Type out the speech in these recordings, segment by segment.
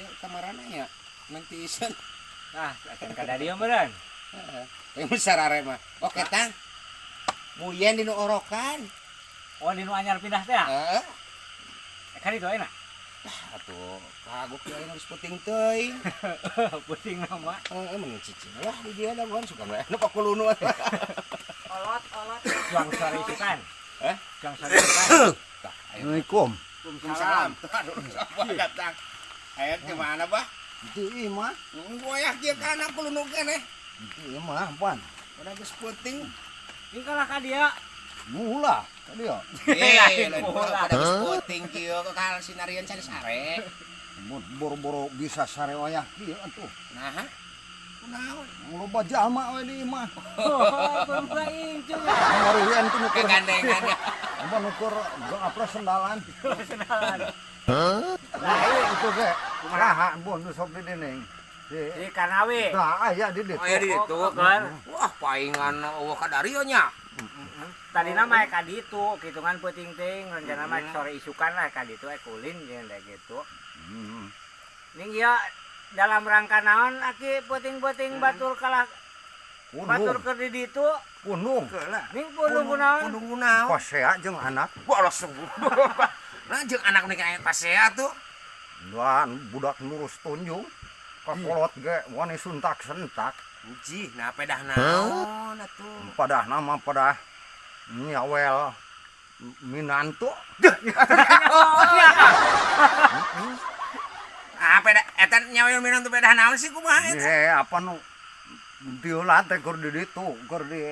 Ieu kamarana nya nanti isen. Nah, acan kada dieu meureun. Heeh. Yang sarare mah. Oke, tang. Muyen di nu orokan. Oh, di nu anyar pindah teh ya? Heeh. Kan itu enak. Atuh, kagok ya geus penting teuing. Pusing nama. Heeh, mending cicing lah di dia da gua suka mah. Nu pakulunu. Olot, olot. Cuang sore isukan. Eh? Cuang sore isukan. Tah, ayo. Assalamualaikum. Waalaikumsalam. Aduh, siapa datang? Ayo ke mana, Bah? Itu imah, Goyah kieu kana kulunu keneh. itu imah pan. Udah geus penting. Ini kalah ka dia. Mula tadi ya. Eh, lain Bola. udah geus penting kieu ka sinarian can sare. Boro-boro bisa sare wayah kieu atuh. Nah, kunaon? Loba jalma we di imah. Oh, baru incu ya. Marian tuh nukur Kegandengan. apa nukur gapres sendalan. Senalan. Nah, itu ge. Kumaha bun nu sok di dining. Di Di Kanawe. Tah aya di ditu. Oh, aya di ditu. Oh, kan. Wah, paingan eueuh ka dario nya. Tadi nama ka ditu, kitungan peuting ting, rencana mah sore isukan lah ka ditu kulin jeung da gitu. Ning ieu dalam rangka naon aki peuting-peuting batur kalah batur Pundung, keur di ditu. pundung. Ning pundung kunaon? Pundung kunaon? Pasea jeung anak. Wah, langsung. Nah, jeung anak nih kayak pasea tuh. Dan budak nurus tunjung. Kakolot ge wani suntak-sentak. Uji, nah pedah naon atuh. Padah nama padah nyawel minantu. Oh, iya. Ah, pedah eta nyawel minang tuh pedah naon sih kumaha eta? Ye, apa nu diolah teh keur di ditu, keur di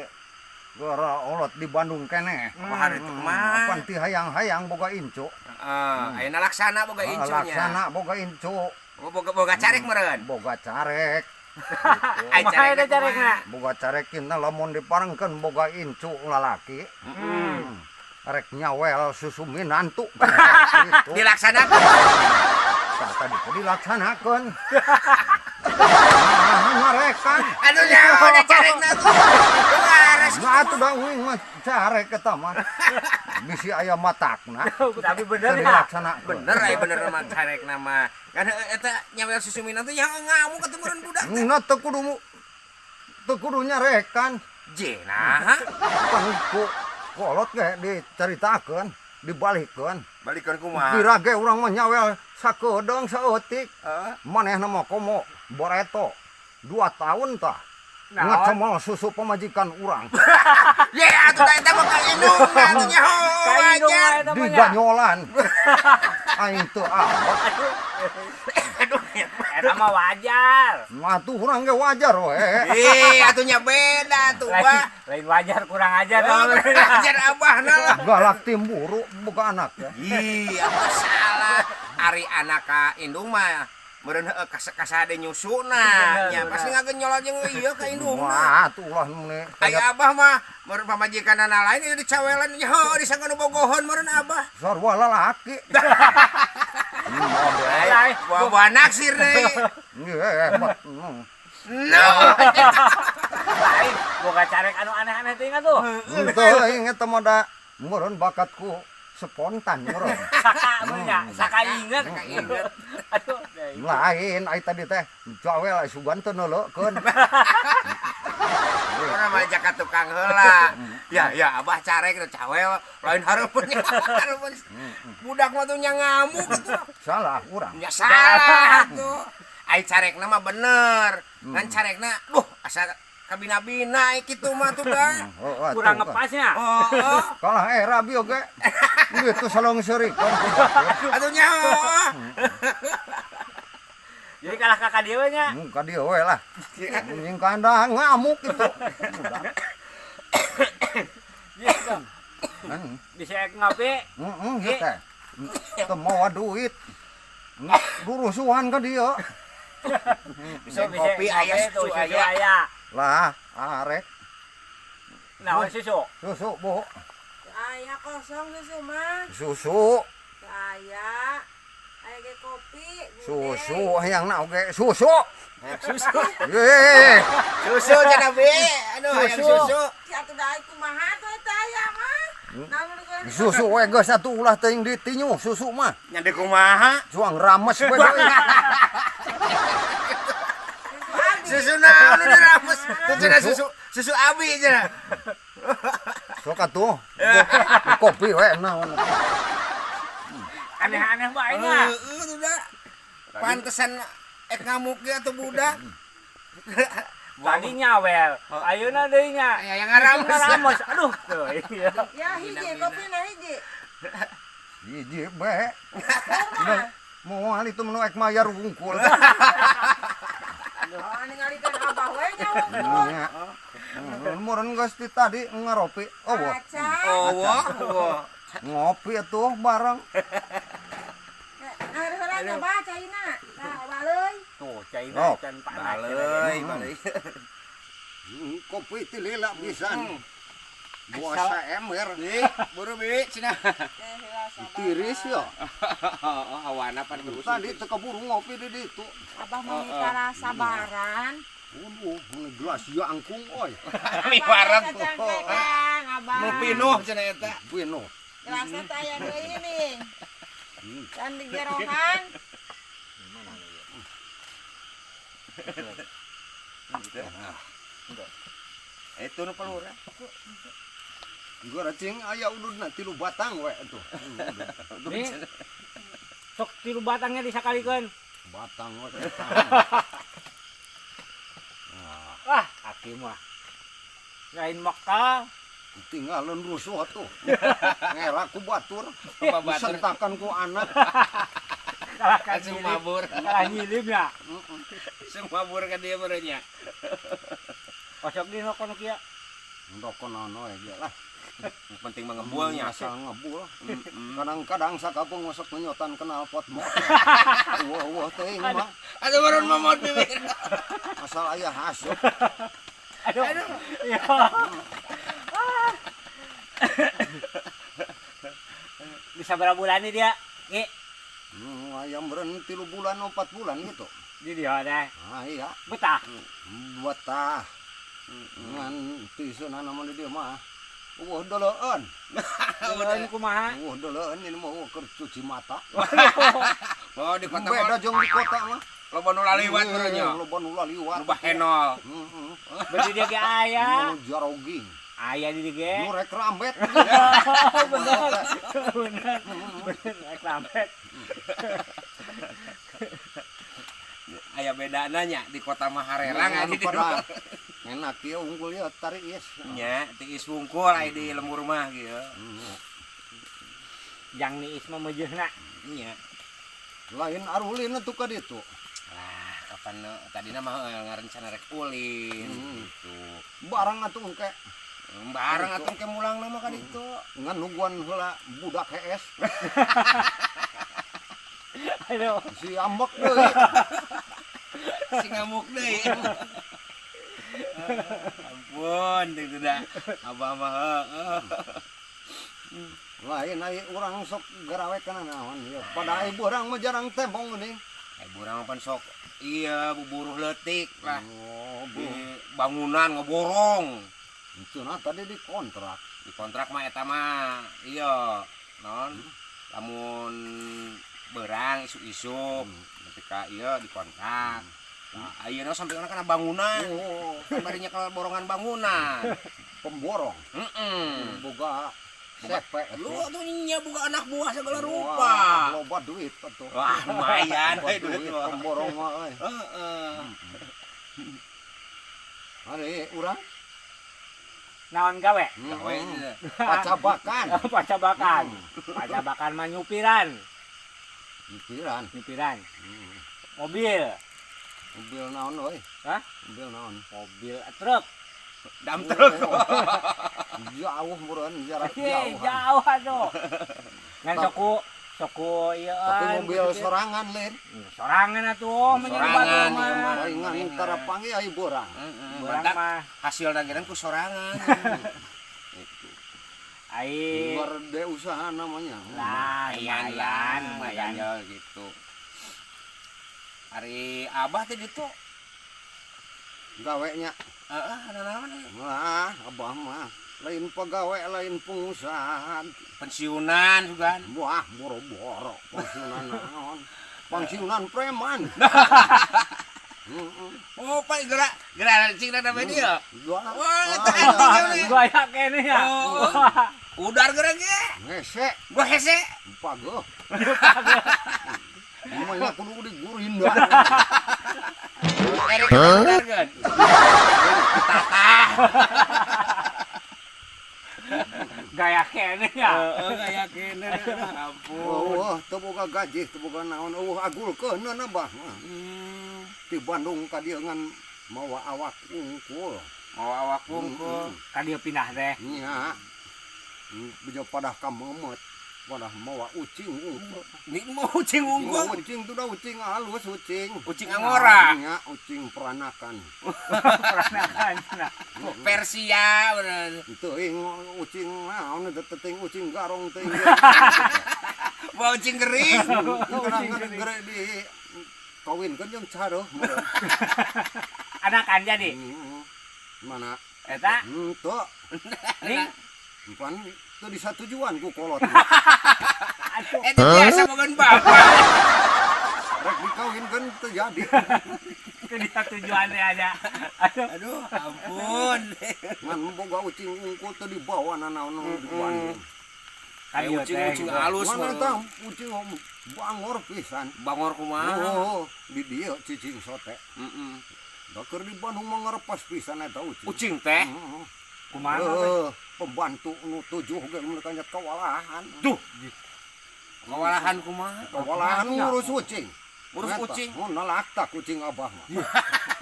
keur olot di Bandung keneh. Wah, hari itu kumaha? Apan ti hayang-hayang boga incu. Heeh, ayeuna laksana boga incunya. Laksana boga incu, Oh, boga boga carek meureun. Boga carek. Ai Kumaha eta carekna? Boga carek kita lamun diparengkeun boga incu lalaki. Rek nyawel susu minantu. Gitu. Dilaksanakan. Tah, tadi teh dilaksanakeun. Nah, nyarekan. Aduh, nyaho da carekna tuh. Waras. Nah, atuh da uing mah carek eta mah. Bisi aya matakna. Tapi bener Teu ya. dilaksanakeun. Bener ai bener mah carekna mah. Kan eta nyawel susu minang tuh yang ngamuk ketemu meureun budak teh. Nah, teu kudu nyarekan. Je, nah. Pan ku kolot ge dicaritakeun, dibalikeun. Balikeun kumaha? Kira ge urang mah nyawel sakedeung saeutik. Heeh. Manehna mah komo boreto. 2 tahun tah. Naon? Ngacemol susu pamajikan urang. Ye, atuh da eta mah ka indungna atuh nyaho Ka indung wajar. eta mah Di nya. ganyolan. Aing teu abot. Aduh. Eta mah wajar. Atuh urang ge wajar we. Ih, atuh nya beda tuh, Lain, Bah. lain wajar kurang ajar. Oh, kurang ajar abahna lah. Galak timburu boga anak ya. Ih, apa salah. Ari anak ka indung mah meureun heueuh kasade nyusuna nya pasti ngagenyol jeung ieu ka indungna. Wah, atuh ulah meni Aya abah mah meureun pamajikanana lain ieu dicawelan nya heuh disangka nu bogohon meureun abah. Sarua lalaki. Lain. Buah-buah naksir deui. Hebat. No. Lain boga carek anu aneh-aneh teh atuh. Henteu aing eta mah da meureun bakatku spontan meureun. Saka meureun nya, saka inget. Saka inget. Aduh, deui. Lain ai tadi teh jawel ai sugan teu neuleukeun. Urang mah jaka tukang heula. Ya, ya abah carek teh cawel lain hareupeun hareupeun. Budak mah tuh nya ngamuk atuh. Salah urang. Nya salah tuh. Ai carekna mah bener. Ngan carekna duh asa kabina-bina ai kitu mah tuh da. Oh, atuh, Kurang kan. ngepasnya. Oh, oh. Kalah era bi oge. Gitu salong seurikeun. Atuh nya oh. Jadi kalah kakak dia we nya. Ka dieu we lah. Nying kandang ngamuk gitu. Budak. Gitu. Bisa ngopi. Heeh, ieu teh. Teu mawa duit. Durusuhan ka dieu. Bisa kopi aya tuh, susu susu aya. aya. Lah, arek Naon susu? Susu, Bu. Aya kosong susu mah. Susu, Aya. Aya ge kopi. Gudeg. Susu hayang na oge susu. Susu. Ye. Susu cenah be. Aduh, hayang Susu. susu. Si atuh da kumaha tuh eta aya mah. Naon nu goreng? Susu we geus atuh, ulah teuing ditinyu susu mah. Nya deui kumaha? Cuang rames we deui. Susu abi. Susu naon nu dirames? Teu cenah susu susu abi cenah. Sok atuh. Kopi we naon. Aneh-aneh bae nya. Heeh tuh da. Pantesan ek ngamuk ge atuh budak. Tadi nyawel, ayeuna deui nya. Aya yang ngarames. Ngarames. Aduh, tuh iya. Ya hiji kopi na hiji. Hiji bae. Kurma. Moal itu nu ek mayar wungkul. Oh, ningalikeun abah we nya wungkul. Nya. Meureun geus ti tadi ngaropi. Oh, wah. Acan. Oh, wah, wah. Ngopi atuh bareng. Nah, heula nyoba caina. Nah, baleui. Tuh, caina Oh. can panas. Baleui, baleui. Kopi ti lila pisan. Buah saember. Bi, buru bi cenah. Eh, heula sabar. Tiris ya. Oh, hawana pan terus. Tadi teu keburu ngopi di ditu. Abah mau minta sabaran. Waduh, gelas jangkung oi. Mi wareg. Cangkekan, abah. Nu pinuh cenah eta. Pinuh. Gelasnya teh aya deui nih. Kan digerohan. Itu nu palura. Gua cing aya ududna 3 batang we atuh. Nih. Sok 3 batangnya disakalikeun. Batang we. Wah, aki mah. Lain Mekah. Tinggalan rusuh atuh. Ngelak ku batur. Batur. Disentakan ku anak. Kalahkan Langsung nyilip. mabur. Kalah nyilip ya. Langsung mabur ka dia meureun nya. Osok di kono kieu. Ndokon ono ge lah. Penting mah ngebulnya. Asal ngebul. Kadang-kadang sakapung masuk menyotan kenal pot mot. Wah wah teuing mah. Aduh meureun momot bibir. Asal aya haseup. Aduh. Iya. Bisa berapa bulan nih dia? Ki, Ayam meureun 3 bulan 4 bulan gitu. di dia deh. Ah iya, Betah. betah. Ngan tiseunana mah di dieu mah. Eueuh doleueun. Ulun kumaha? Eueuh doleueun ini mah eueuh keur cuci mata. Oh, di kota Beda mah jeung di kota mah. loba nu laliwat meureun nya. Loba nu laliwat. Nu bahenol. Heeh. Berarti dia ge aya. Nu jaroging. Aya di dia ge. Nu rek rambet. Bener. Bener. Bener rek rambet. Aya bedana nya di kota mah harerang aya di pada enak ieu unggul ieu tariis. Nya, tiis wungkul aya di lembur mah kieu. Jang niis mah meujeuhna. Nya. Lain arulin atuh ka ditu. Lah, kapan tadina mah ngarencana rek ulin gitu. Barang atuh engke. Barang atuh engke mulangna mah ka ditu. Ngan nungguan heula budak hees. Aduh. Si ambek deui. Si ngamuk deui. Ampun, teu da. Abah mah heueuh. Lain ai urang sok garawe kana naon ieu. Pada ai urang mah jarang tembong geuning. Ai urang mah pan sok iya buburuh leutik lah. Oh, Di bangunan ngeborong. Cenah tadi dikontrak. Dikontrak mah eta mah iya non lamun berang isuk-isuk ketika iya dikontrak. Nah, ayeuna sampai kana bangunan. Oh, Kan barinya ke borongan bangunan. pemborong. Heeh. Boga sepe Lu atuh. tuh nya boga anak buah segala rupa. Wah, loba duit atuh. Wah, lumayan Loba we duit duit mah. pemborong mah euy. Heeh. Ari urang Naon gawe? Gawe teh. Pacabakan. Pacabakan. Pacabakan mah nyupiran. Nyupiran. Nyupiran. Mobil. Mobil naon euy? Hah? Mobil naon? Mobil truk. Dam truk. Jauh meureun jarak Hei, jauh. jauh atuh. Ngan soku soku ieu Tapi mobil sorangan lain. Sorangan atuh menjadi Sorangan, batu iya mah. mah. Palingan tara panggih ai borang. Heeh. Borang Mantak mah hasil dageran ku sorangan. ai Luar de usaha namanya. lah Lumayan lumayan lah, lumayan. lumayan gitu. Ari abah teh ditu. Gawe nya. Heeh, ada naon ieu? Lah, abah mah. Lain pegawai, lain pengusaha. Pensiunan juga. Wah, boro-boro pensiunan naon. Pensiunan preman. Heeh. Oh, Pak gerak gerak cing na dia. Wah, Wah, eta anjing. Gaya kene ya. Oh. Udar gerak ge. Hese, Gua hese. pageuh. Namanya kudu digurinda. Erik udar geun. Tatah. Gaya kene ya. Heeh, gaya kene. Ampun. Oh, teu boga gaji, teu boga naon, eueuh agulkeun abah mah. Di Bandung ka dieu ngan mawa awak ungkul. Mawa awak wungkul. Ka dieu pindah teh. Nya. Bejo padah ka memet. Padah mawa ucing ungkul. Ini mau ucing wungkul. Ucing tuh dah ucing halus ucing. Ucing angora. Nya, ucing peranakan. Peranakan. Persia bener. Teuing ucing naon teh teuing ucing garong teuing. Bawa ucing gering. Ucing gering di kawinkeun jeung careuh meureun. Anakan jadi. Mana? Eta Henteu. ning Pan teu disatujuan ku kolot. Aduh. Eta biasa bogan bapak. Rek dikawinkeun teu jadi. Itu dia tujuannya ada. Aduh. Aduh, ampun. Ngan boga ucing ungkul teu dibawa nanaon di Bandung. Ka dieu Ucing teh, ucing gitu. halus. Mana tah ucing bangor pisan. Bangor kumaha? Oh, di dieu cicing sote. Heeh. Da keur di Bandung mah ngerepas pisan eta ucing. Ucing teh. Heeh. Kumaha teh? Pembantu nu 7 ge mun kanya kawalahan. Duh. Kawalahan kumaha? Kawalahan ngurus ucing. Ngurus Eta, ucing. Oh, nalaktak ucing abah mah.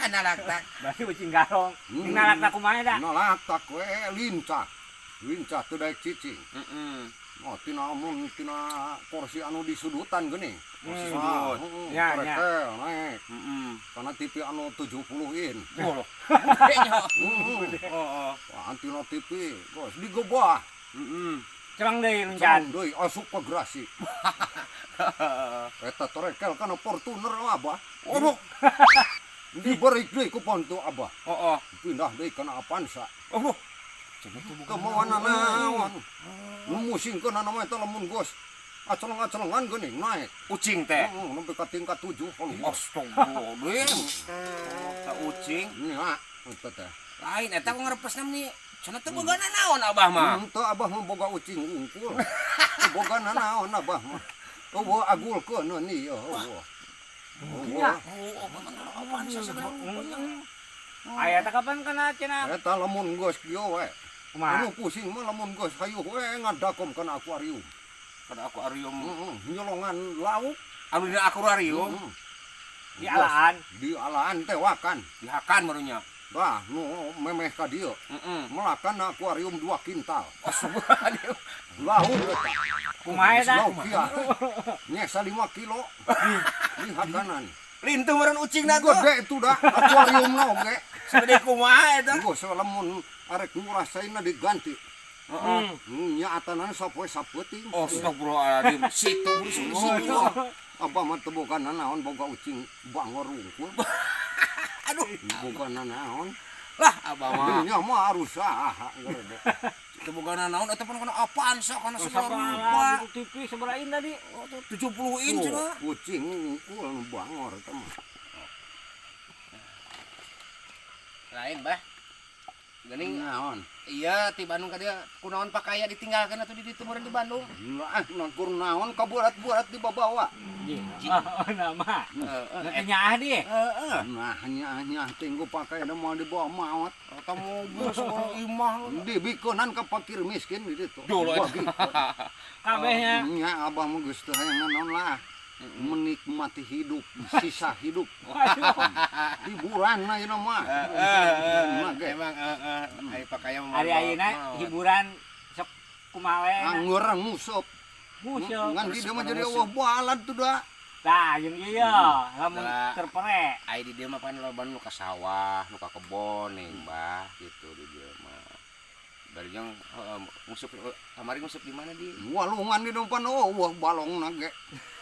Nalaktak. Berarti ucing garong. Ning nalaktak kumaha da? Nalaktak we lincah. Lincah teu daek cicing. Heeh. Oh, tina mun tina kursi anu di sudutan geuning. Kursi Ah, sudut. heeh, Ya, ya. Rekel naik. Heeh. Karena TV anu 70 in. Oh. Heeh. Heeh. Oh. Wah, tina TV, bos digebah. Heeh. Cerang deui luncan. Cerang deui asup ke gerasi. Eta torekel kana Fortuner abah. Oh. Diberi deui ku pontu abah. Oh, oh. Pindah deui kana Avanza. Oh. Teu mawa nanaon. Nu musingkeun mah eta lamun gos aceleng-acelengan geuning naik. Ucing teh. Heeh, nepi ka tingkat 7 kalau. Astagfirullahaladzim. Eta ucing. Nya, eta teh. Lain eta ku ngarepesna nih. Cenah teu boga naon abah mah. Henteu abah mah boga ucing wungkul. Teu boga nanaon abah mah. Eueuh agulkeun ieu eueuh. Ya. Oh, Avanza sebenarnya. Aya teh kapan kana cenah? Eta lamun geus kieu we. Kumaha? Anu pusing mah lamun geus hayuh we ngadakom kana akuarium. Kana akuarium. Heeh, nyolongan lauk. Anu dina akuarium Heeh. Di alaan. Di alaan tewakan. Dihakan barunya. Bah, nu memeh ka dieu. Heeh. Melakan akuarium 2 kintal. Astagfirullahaladzim. Lauk eta. Kumaha eta? Lauk ieu. Nyesa 5 kilo. Dihakanan. Lintuh meureun ucingna tuh. Gede itu dah akuariumna oge. Segede kumaha eta? Geus lamun arek ngurasaina diganti. Heeh. Nyaatanan sapoe sapeuting. Astagfirullahaladzim. Situ situ. Abah mah teu boga nanaon boga ucing bangor wungkul. Aduh. Boga nanaon. Lah abah mah. Nya mah harus saha ngarede. Teu boga nanaon eta pan kana Avanza kana segala rupa. Sabaraha TV sabaraha in tadi? 70 in cenah. Ucing wungkul nu bangor eta mah. Lain bah. Geuning Naon? iya ti Bandung ka dieu kunaon pakaya ditinggalkeun atuh di ditu meureun di Bandung. Lah nakur naon kaburat-burat dibabawa. Oh, nama. Heeh. Nanti nyaah di. Heeh. Nah, nya tinggu pakai da moal dibawa maot. Eta mobil segala imah. Dibikeunan ka fakir miskin di ditu. Duh, lo, Bagi. Kabehnya. Nya abah mah geus teu hayang naon lah. Menikmati hidup, sisa hidup. Hiburan ayeuna mah. Mah ge. Emang heeh ai pakaya mah. Hari ayeuna hiburan sok kumaha we. Anggur nguseup. Musuh. Ngan di dieu mah jadi eueuh balad tuh da. Tah, jeung ieu lamun Lah. terpere. Ai di dieu mah pan loba nu ka sawah, nu ka kebon nih, Mbah, gitu di dieu mah. Bari jeung heeh nguseup kamari nguseup di mana di? Walungan di depan eueuh balongna ge.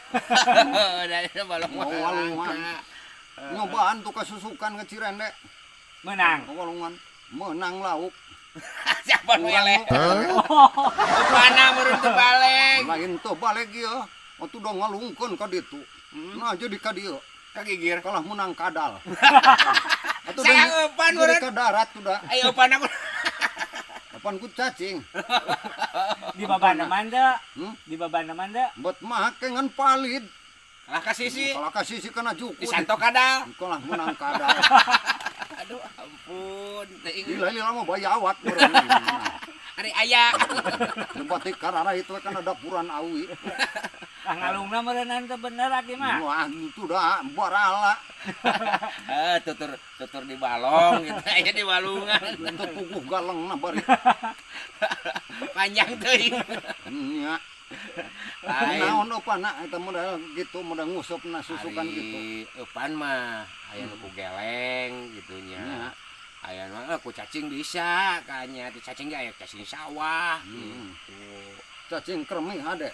Dari balong Oh, walungan. Nyobaan tuh kasusukan ke Cirende. Menang. Walungan menang lauk. Siapa nu eleh? Mana meureun teu balik. Lain teu balik ieu. Atuh da ngalungkeun ka ditu. Nah, jadi ka dieu. Kagigir. Kalah menang kadal. Atuh Sayang eupan jadi meureun. Ka darat tuh da. Ayo eupan aku. Eupan ku cacing. Di babanaman teu? Hmm? Di babanaman teu? Bet make ngan palid. Kalah ka sisi. Kalah ka sisi kena jukut. Disanto kadal. Kalah menang kadal. Aduh ampun. Teuing. Lila lila mah bayawak meureun. Ari aya. Batik karara itu kan ada dapuran awi. Ah, ngalungna meureunnan teu bener aki mah. Wah, itu dah barala. Eh, tutur tutur di balong gitu. Aya di walungan. Itu puguh galeng na bari. Panjang teuing. Nya. Lain. Naon eupan eta model gitu, model ngusupna susukan gitu. Ari eupan mah aya nu ku geleng gitu nya. Nya. Aya nu ku cacing bisa kanya, di cacing ge aya cacing sawah gitu. Cacing kremi hade.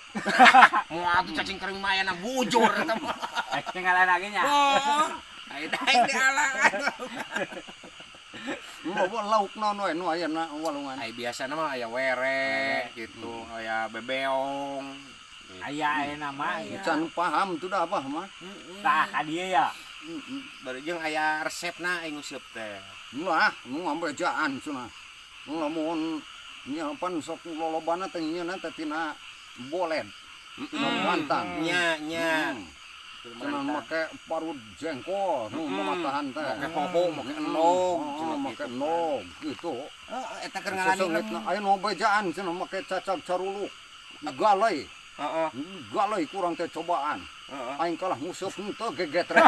Moal tuh cacing kering mah ayana bujur eta mah. Eh, tinggalan lagi nya. Oh, aya daek dialangan. Loba lauk naon we nu aya na walungan. Aya biasana mah aya were gitu, aya bebeong. Gitu. Aya aya nama ya. Can paham tuh dah abah mah. Tah ka dieu ya. Baru jeung aya resepna aing nguseup teh. Lah, nu ngambejaan cenah. Lamun nya pan sok lolobana teh nyeuna teh tina boled. Tina mantang. Nya nya. Cenah make parut jengkol nu mamatahan teh. Make poho, make endog, Oh, cenah make gitu. endog gitu. Heeh, eta keur ngalani. Seseungitna aya nu bejaan cenah make cacag caruluk. Galai, galai kurang teh cobaan. Aing kalah nguseup henteu gegetrek.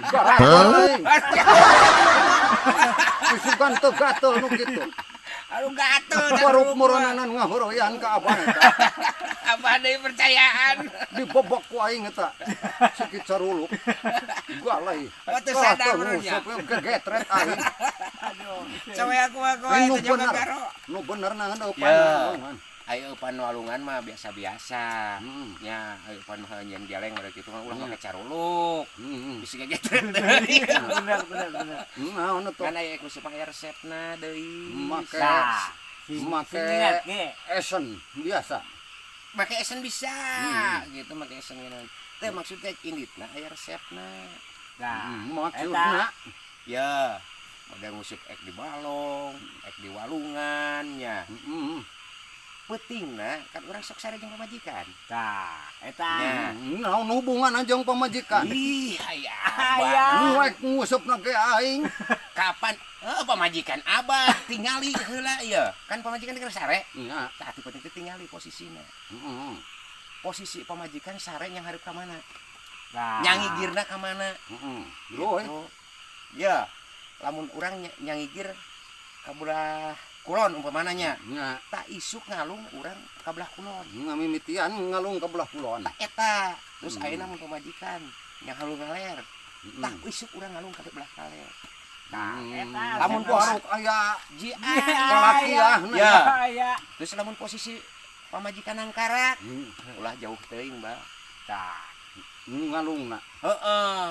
Garak aing. Isukan teu gatel nu kitu. Aduh gatel. Baru meureunana ngaheureyan ka abah eta. Abah deui percayaan. Dibobok ku aing eta. Sikit caruluk. Galai. Oh, teu Kalah sadar teu meureun nya. nguseup gegetrek aing. Coba aku aku Ini nu itu nyoba bener. garo. Nu bener na eupan. Ya. Ayo eupan walungan mah biasa-biasa. Nya ayo eupan mah nyeun geleng mereka itu mah ulah make caruluk. Bisi gegetrek deui. Bener bener bener. Naon atuh? Kan aya ku aya resepna deui. Make Tah. Sing Make- sing ingat ge. esen biasa. Make esen bisa gitu, make esen gitu. Teh maksudnya inditna aya resepna. Tah. Maksudna Ya, model nguseup ek di balong, ek di walungan nya. Peutingna kan urang sok sare jeung pamajikan. Tah, eta. Nya. Naon hubungan jeung pamajikan? Ih, aya Aya. abah. Nu rek ngusupna ge aing. Kapan? Eh, pamajikan abah tingali heula ieu. Kan pamajikan keur sare. Nya. Tah atuh penting teh tingali posisina. Heeh. Posisi pamajikan sare yang hareup ka mana? Tah. Nyangigirna ka mana? Heeh. Loh, Gitu. Ya, lamun urang nyangigir ka belah kulon umpamana nya. Nya. Tak isuk ngalung urang ka belah kulon. Ngamimitian ngalung ka belah kulon. Tak eta. Terus ayeuna mun pamajikan yang halung ngaler. Tah isuk urang ngalung ka belah kaler. Tah, eta. Lamun Lamun baruk aya Ji kalakiah. Ya. Aya. Terus lamun posisi pamajikan angkarak, ulah jauh teuing, Mbak. Tah. Ngalungna. Heeh.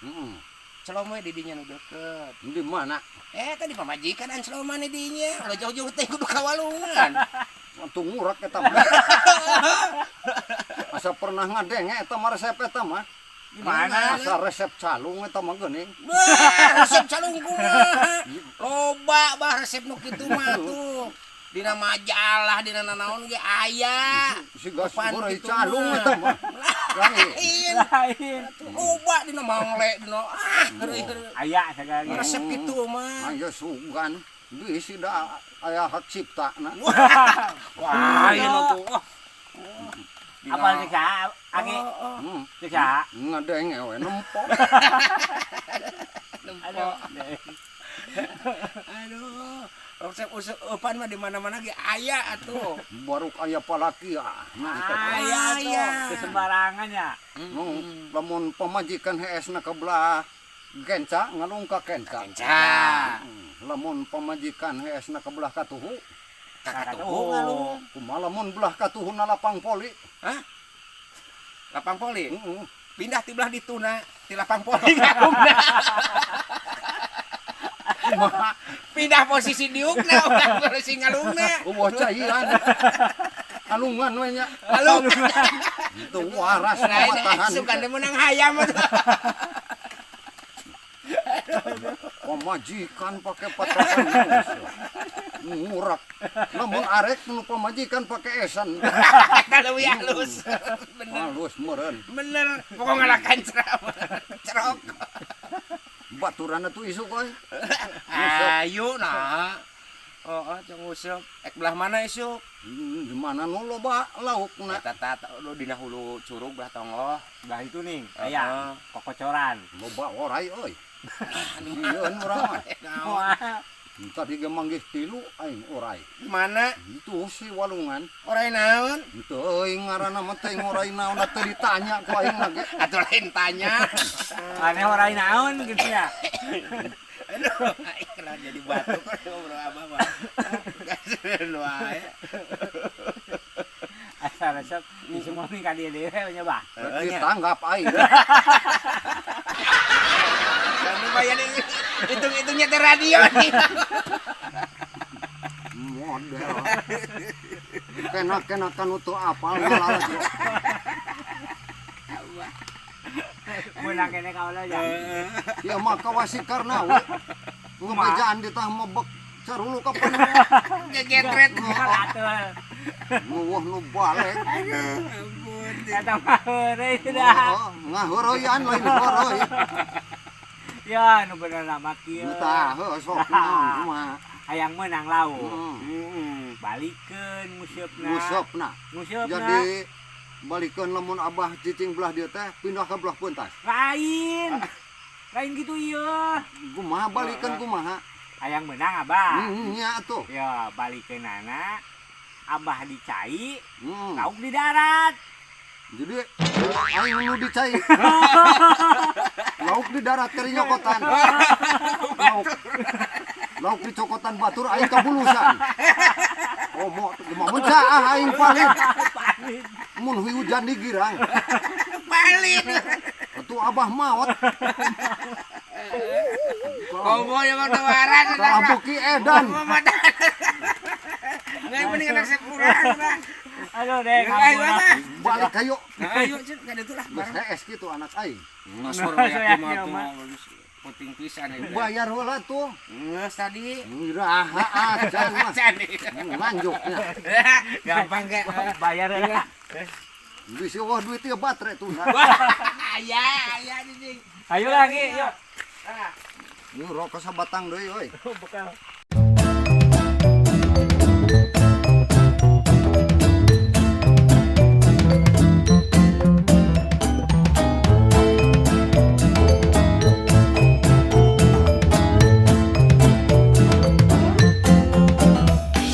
Heeh. Celom we di dinya nu deket. Di mana? Eh, tadi pamajikan an celoman di dinya. Ulah jauh-jauh teh kudu ka walungan. Atuh ngurak eta mah. Asa pernah ngadenge eta mah resep eta mah. Gimana? Asa resep calung eta mah geuning. Bah, resep calung kumaha? Loba bah resep nu kitu mah tuh. Dina majalah, dina nanaon ge aya. Siga Apaan heureuy kitu calung mah? eta mah. Lain. Lain. Lain. Loba dina mangle dina ah heureuy-heureuy. Aya sagala ge. Resep kitu mah. Aya sugan bisi da aya hak cipta na. Wah, ieu mah tuh. Wah. Dina- Apal cek saha? Aki Oh, oh. Cek saha? Ngadenge we nempo. Aduh. Aduh, resep useup eupan mah di mana-mana ge aya atuh. Baruk aya palakiah. Nah, eta teh. Aya Aya. tuh. Sembarangan ya. Nu lamun pamajikan heesna ka belah genca ngalung ka kenca. Kenca. Lamun pamajikan heesna ka belah katuhu, Kakatuhu ngalung. Kumaha lamun belah katuhuna lapang poli? Hah? Lapang poli? Heeh. Pindah ti belah dituna, ti lapang poli ngalungna. Kumaha? Pindah posisi diukna urang posisi ngalungna. Eueuh caian. Alungan we nya. Alung. Itu waras Lain patahan. suka teh menang hayam atuh. Pamajikan pake patokan ngurak. Lamun arek nu pamajikan pake esan. Eta leuwih halus. Bener. Halus meureun. Bener, pokok ngalakan ceramah. Cerok. Baturan atuh isuk euy. Ayo nah. Oh, oh, cong useup. Ek belah mana isuk? Di mana nu loba laukna? Eta tah lu dina hulu curug belah tonggoh. Belah itu nih, aya kokocoran. Loba orai euy. Sieun urang mah. Naon? Tadi ge manggih tilu aing orai. Di mana? Itu si walungan. Orai naon? Itu euy ngaranna mah teh orai naon teu ditanya ku aing mah ge. Atuh lain tanya. Aneh orai naon gitu ya. Aduh, aing kenapa jadi batuk ngobrol abah mah. Kasihan wae. Asal resep di semua nih ka dieu deui nya bah. Ditanggap aing. Dan lumayan ini hitung-hitungnya teh radio nih. Model. Kena-kena kan teu apal malah. Meunang kene kaula ya. Ya mah kawasi karna we. Ngebejaan di tah mebek carulu kapan. Gegetret. Atuh. Nguwuh nu balik. Ampun. Eta mah heureuy dah. Oh, ngaheureyan lain heureuy. Ya nu bener mah kieu. Tah heuh sok naon kumaha. Hayang meunang lauk. Heeh. Balikeun nguseupna. Nguseupna. Nguseupna. Jadi balikeun lamun abah cicing belah dieu teh pindah ke belah pentas. Lain. Lain gitu ieu. Kumaha balikeun kumaha? Hayang meunang abah. Nya atuh. Ya balikeunana abah di cai, lauk di darat. Jadi aing nu di cai. Lauk di darat kari nyokotan. Lauk. Lauk di cokotan batur aing kabulusan. Oh mo mun caah aing paling. Mun hujan di girang. Paling. Atuh abah maot. Komo yang mau tawaran. Kalah beuki edan. Nggak mending resep urang lah. Aduh deh, Ayo ngampun. Balik ayo. Ayo cun ka ditu lah. Geus hees kitu anak aing. Ngasor Nah, we saya mah mah. tuh penting pisan itu. Bayar heula tuh. Geus tadi. Iraha acan mah. Acan. Nganjuknya. Gampang ge. Bayar lah. Bisi wah duit ieu baterai tuh. Aya aya cicing. Ayo lagi, yuk. Ini rokok sabatang deui euy. Bekal.